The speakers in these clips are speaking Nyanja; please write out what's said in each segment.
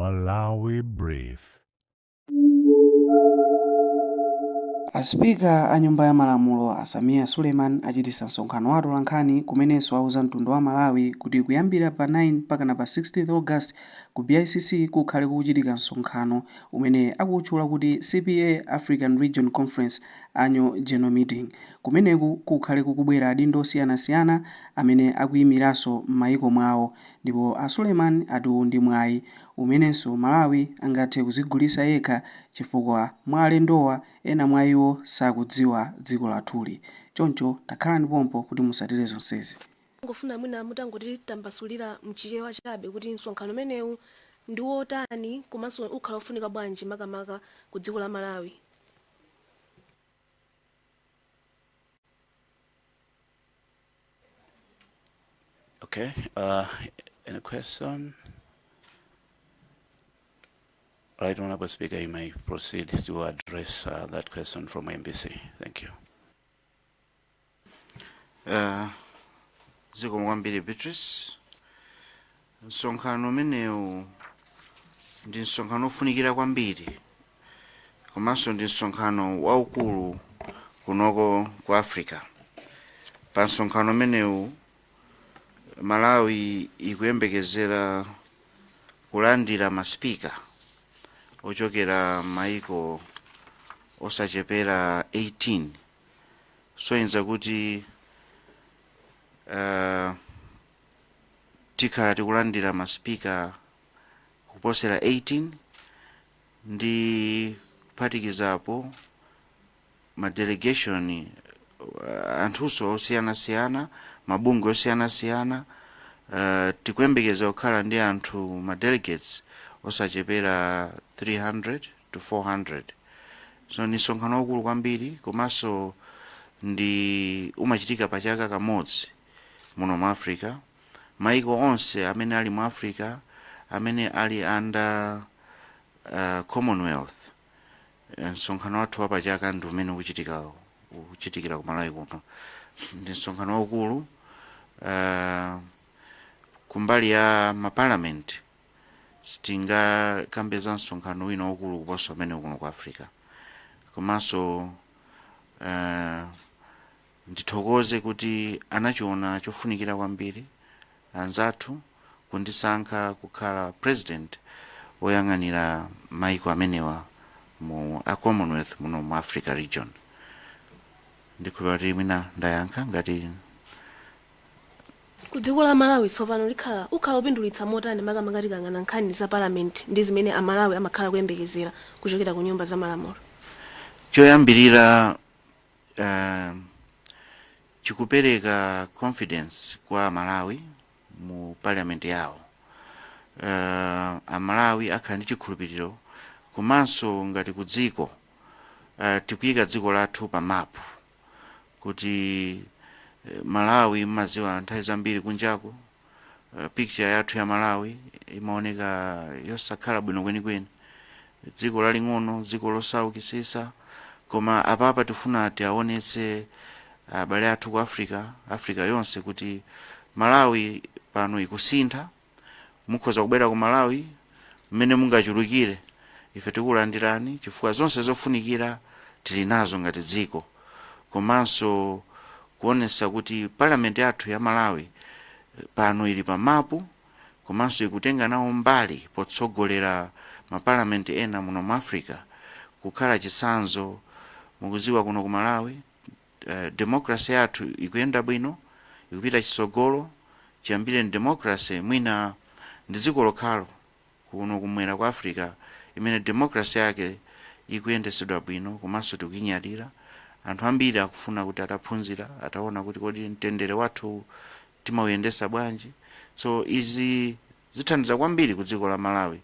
Malawi Brief. A Sipika a Nyumba ya Malamulo a Sameer Suleman achititsa msonkhano wa atolankhani kumenenso auza mtundu wa Malawi kuti kuyambira pa 9 mpakana pa 16 August ku BICC kukhale kukuchitika msonkhano umene akuwutchula kuti CPA African Region Conference Annual General Meeting. Kumeneku kukhale kukubwera adindo osiyanasiyana amene akuyimiranso m'mayiko mwawo ndipo a Suleman ati uwu ndi mwayi umenenso Malawi angathe kuzigulitsa yekha chifukwa mwa alendowa ena mwa iwo sakudziwa dziko lathuli. Choncho takhalani pompo kuti musatire zonsezi. Ngofuna mwina mutangotitambasulira mchichewa chabe kuti msonkhano umenewu ndi wotani komanso ukhala ofunika bwanji makamaka ku dziko la Malawi. Okay, any question? Right, Honorable Speaker, you may proceed to address that question from MBC. Thank you. Zikomo kwambiri, Beatrice. Msonkhano umenewu ndi msonkhano ofunikira kwambiri komanso ndi msonkhano waukulu kunoko ku Africa. Pa msonkhano umenewu, Malawi ikuyembekezera kulandira masipika ochokera maiko osachepera 18, soyenza kuti tikhala tikulandira masipika kuposera 18 ndi kuphatikizapo ma delegation, anthunso osiyanasiyana, mabungwe osiyanasiyana. Tikuyembekeza kukhala ndi anthu, ma delegates osachepera 300 to 400. So ni msonkhano waukulu kwambiri komanso ndi umachitika pa chaka kamodzi muno mu Africa. Maiko onse amene ali mu Africa amene ali under Commonwealth, msonkhano wathu wa pachaka ndi umene ukuchitikira ku Malawi kuno. Ndi msonkhano waukulu. Kumbali ya maparliament, sitingakambe za msonkhano wina waukulu kuposa umene kuno ku Africa. Komanso ndithokoze kuti anachiona chofunikira kwambiri anzathu kundisankha kukhala president woyang'anira maiko amenewa mu a Commonwealth muno mu Africa region. Ndikhulupirira kuti mwina ndayankha ngati Ku dziko la Malawi tsopano likhala ukhala opindulitsa motani makamaka tikayang'ana nkhani za parliament ndi zimene Amalawi amakhala kuyembekezera kuchokera ku nyumba za malamulo? Choyambirira, chikupereka confidence kwa Malawi mu parliament yawo. Amalawi akhala ndi chikhulupiriro komanso ngati ku dziko tikuyika dziko lathu pa map kuti Malawi, mmaziwa nthawi zambiri kunjaku picture yathu ya Malawi imaoneka yosakhala bwino kwenikweni, dziko laling'ono, dziko losaukitsitsa. Koma apapa tifuna tiaonetse abale athu ku Africa, Africa yonse, kuti Malawi pano ikusintha. Mukhoza kubwera ku Malawi mmene mungachulukire, ife tikulandirani chifukwa zonse zofunikira tili nazo ngati dziko. Komanso kuonetsa kuti parliament yathu ya Malawi pano ili pa mapu komanso ikutenga nawo mbali potsogolera mapalamenti ena muno mu Africa, kukhala chitsanzo. Mukuziwa kuno ku Malawi democracy yathu ikuyenda bwino, ikupita chitsogolo. Chiyambire democracy, mwina ndi dziko lokhalo kuno kumwera kwa Africa imene democracy yake ikuyendesedwa bwino komanso tikuyinyadira. Anthu ambiri akufuna kuti ataphunzira, ataona kuti kodi mtendere wathu timauyendesa bwanji. So izi zithandiza kwambiri ku dziko la Malawi.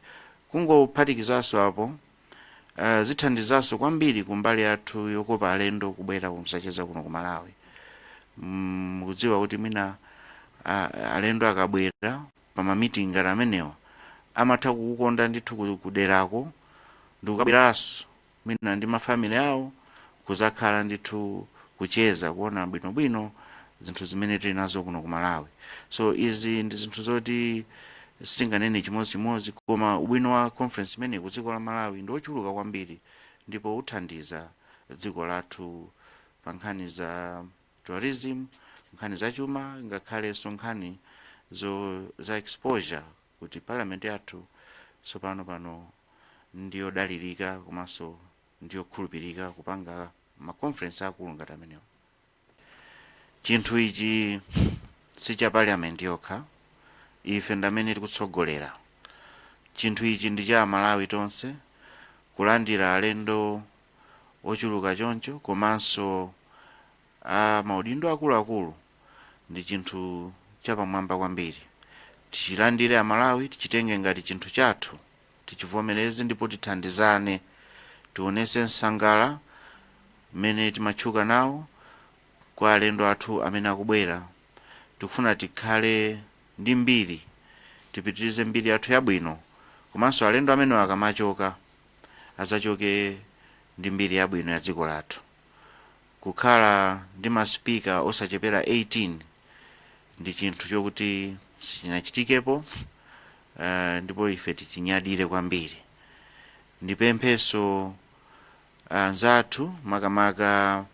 Kungophatikizanso apo, zithandizanso kwambiri kumbali yathu yokopa alendo kubwera kusacheza kuno ku Malawi. Mukudziwa kuti mwina alendo akabwera pa ma meeting ngati amenewa amatha kukukonda ndithu kuderako ndikukabweranso mwina ndi mafamily awo kuzakhala ndithu kucheza, kuona bwinobwino zinthu zimene tili nazo kuno ku Malawi. So izi ndi zinthu zoti Sitinganene chimodzimodzi, koma ubwino wa conference imeneyi ku dziko la Malawi ndi ochuluka kwambiri ndipo uthandiza dziko lathu pa nkhani za tourism, nkhani za chuma, ngakhalenso nkhani za exposure, kuti parliament yathu tsopano pano ndiyodalirika komanso ndiyokhulupirika kupanga ma conference akulu ngati amenewa. Chinthu ichi si cha parliament yokha, ife ndamene tikutsogolera. Chinthu ichi ndi cha Malawi tonse. Kulandira alendo ochuluka choncho komanso a maudindo akuluakulu ndi chinthu chapamwamba kwambiri. Tichilandire Amalawi, tichitenge ngati chinthu chathu, tichivomereze ndipo tithandizane, tionese msangala mmene timatchuka nawo kwa alendo athu amene akubwera. Tikufuna tikhale ndi mbiri, tipitirize mbiri yathu yabwino, komanso alendo amenewo akamachoka azachoke ndi mbiri yabwino ya dziko lathu. Kukhala ndi masipika osachepera 18 ndi chinthu chokuti sichinachitikepo, ndipo ife tichinyadire kwambiri. Ndipempheso anzathu, makamaka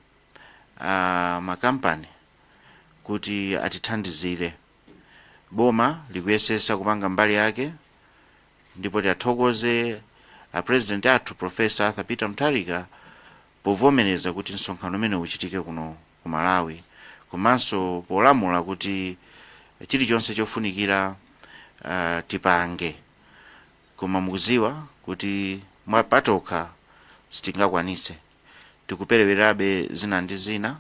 makampani, kuti atithandizire. Boma likuyesesa kupanga mbali yake ndipo tiathokoze a President athu, Professor Arthur Peter Mutharika, povomereza kuti msonkhano umene uchitike kuno ku Malawi, komanso polamula kuti chilichonse chofunikira tipange. Koma mukuziwa kuti mwapatokha sitingakwanitse, tikuperewerabe zina ndi zina.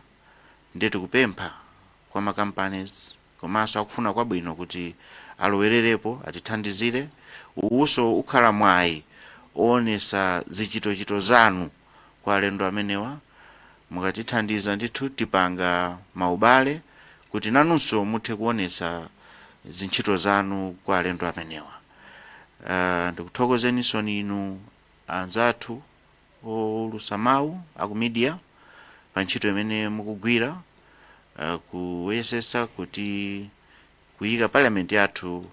Ndiye tikupempha kwa ma companies komanso akufuna kwabwino kuti alowererepo, atithandizire. Uwuso ukhala mwayi oonesa zichitochito zanu kwa alendo amenewa. Mukatithandiza ndithu tipanga maubale kuti nanunso muthe kuonesa zintchito zanu kwa alendo amenewa. Ndikuthokozeninso inu anzathu olusa mawu aku media pa ntchito imene mukugwira, kuyesesa kuti kuyika parliament yathu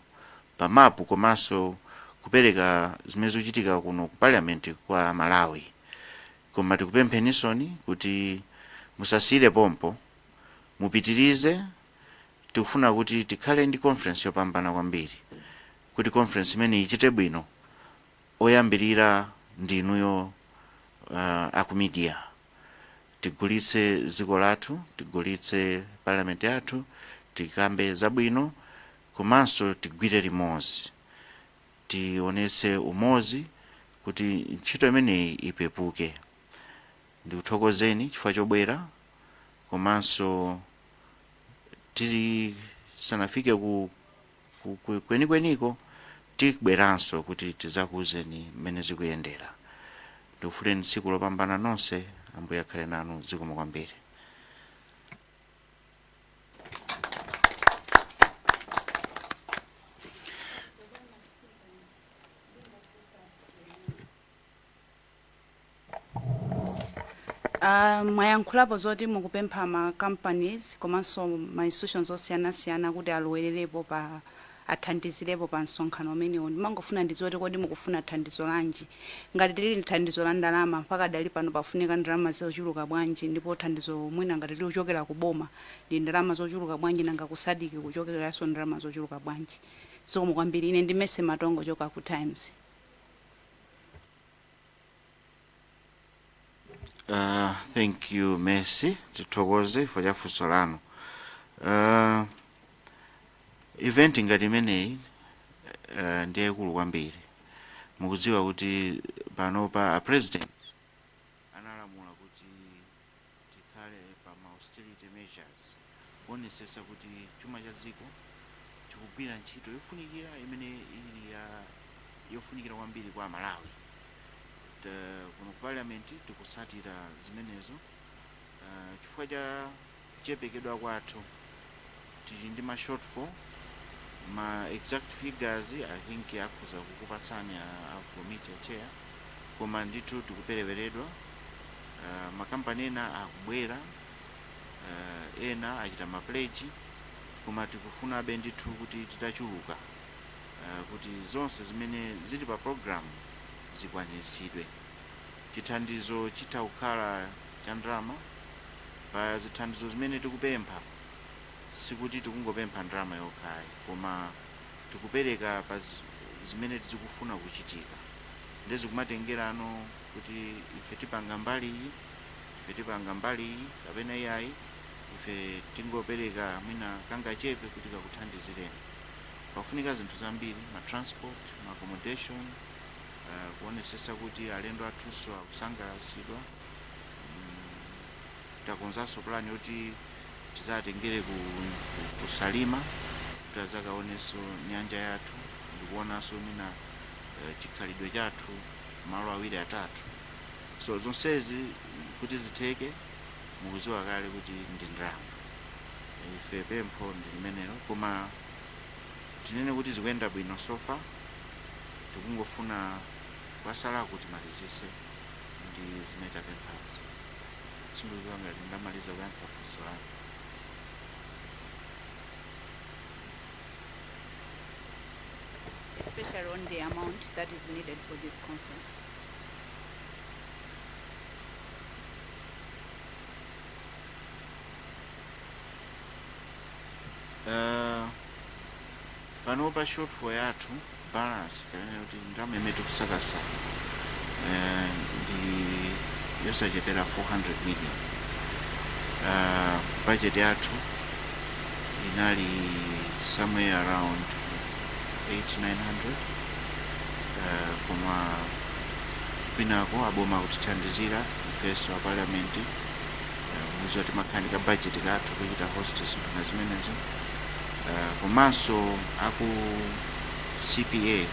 pa mapu komanso kupereka zimene zikuchitika kuno ku parliament kwa Malawi. Koma tikupemphenisoni kuti musasiyire pompo, mupitirize. Tikufuna kuti tikhale ndi conference yopambana kwambiri. Kuti conference imene ichite bwino, oyambirira ndi inuyo aku media. Tigulitse dziko lathu, tigulitse parliament yathu, tikambe zabwino komanso tigwire limodzi, tionetse umodzi kuti ntchito imeneyi ipepuke. Ndikuthokozeni chifukwa chobwera, komanso tisanafike ku kwenikweniko tibweranso kuti tidzakuwuzeni mmene zikuyendera. Ndikufuneni tsiku lopambana nonse. Ambuye akhale nanu. Zikomo kwambiri. Mwayankhulapo zoti mukupempha ma companies komanso ma institutions osiyanasiyana kuti alowererepo pa athandizirepo pa msonkhano umenewu. Ndimangofuna ndidziwe kuti kodi mukufuna thandizo lanji? Ngati lili thandizo la ndalama, mpaka dali pano pafunika ndalama zochuluka bwanji? Ndipo thandizo mwina ngati likuchokera ku boma ndi ndalama zochuluka bwanji? Nanga ku SADC kuchokeranso ndalama zochuluka bwanji? Zikomo kwambiri. Ine ndi Mese Matongo choka ku Times. Thank you, Mercy. Tithokoze for cha funso lanu. Event ngati imeneyi ndi yayikulu kwambiri. Mukudziwa kuti panopa a President analamula kuti tikhale pa ma austerity measures, kuonesesa kuti chuma cha dziko chikugwira ntchito yofunikira imene ili ya yofunikira kwambiri kwa Malawi. Kuno ku parliament tikusatira zimenezo. Chifukwa cha kuchepekedwa kwathu tili ndi ma shortfall. Ma exact figures I think akhoza kukupatsani a committee chair, koma ndithu tikupereweredwa. Makampani ena akubwera, ena achita ma pledge, koma tikufunabe ndithu kuti titachuluka. Kuti zonse zimene zili pa program zikwaniritsidwe. Chithandizo chitha kukhala cha ndalama. Pa zithandizo zimene tikupempha, sikuti tikungopempha ndalama yokhayi, koma tikupereka pa zimene zikufuna kuchitika, ndi zikumatengerano kuti ife tipanga mbali iyi, ife tipanga mbali iyi, kapena iyayi, ife tingopereka mwina kangachepe kuti kakuthandizireni. Pafunika zinthu zambiri: ma transport, ma accommodation, kuonesesa kuti alendo athunso akusangalatsidwa. Takonzanso plan yoti tizatengere ku Salima kuti azakaonenso nyanja yathu ndikuonanso mwina chikhalidwe chathu malo awiri atatu. So zonsezi kuti zitheke, mukuziwa kale kuti ndi ndalama. Ife pempho ndi limenelo, koma tinene kuti zikuyenda bwino so far. Tikungofuna kwasalaku timalizise ndi zimene tapemphazo. Sindikudziwa ngati ndamaliza kuyankha funso lanu. Especially on the amount that is needed for this conference. Panopa shortfall yathu, balance kapena kuti ndalama imene tikusakasaka, ndi yosachepera 400 million. Budget yathu inali somewhere around 8 900, koma kwinako aboma kutithandizira ifenso a parliament, muziwa timakhala ndi ka budget kathu kuchita host zinthu nga zimenezo, komanso aku CPA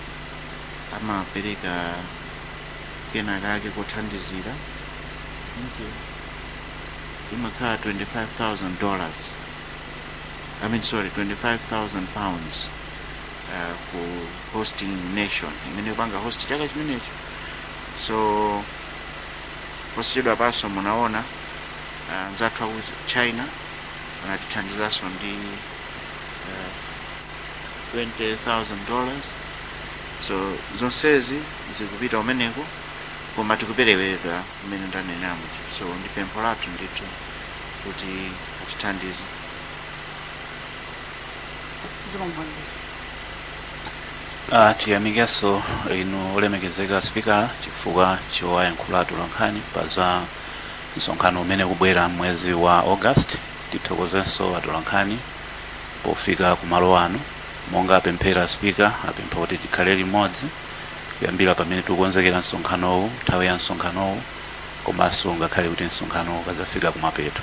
amapereka kena kake kothandizira. Okay. Imakhala $25,000, I mean, sorry, £25,000 ku hosting nation imene kupanga host chaka chimenecho. So posachedwa paso munaona anzathu aku China anatithandizanso ndi $20,000. So zonsezi zikupita umeneko, koma tikupereweredwa mmene ndanenera muja. So ndi pempho lathu ndithu kuti atithandize. Zikomo kwambiri. Tiyamikenso inu olemekezeka Spikala chifukwa chowayankhula atolankhani pa za msonkhano umene kubwera mwezi wa August. Tithokozenso atolankhani pofika kumalo ano. Monga apemphera Spika, apempha kuti tikhale limodzi kuyambira pamene tikukonzekera msonkhanowu, nthawi ya msonkhanowu, komanso ngakhale kuti msonkhano ukadzafika kumapeto.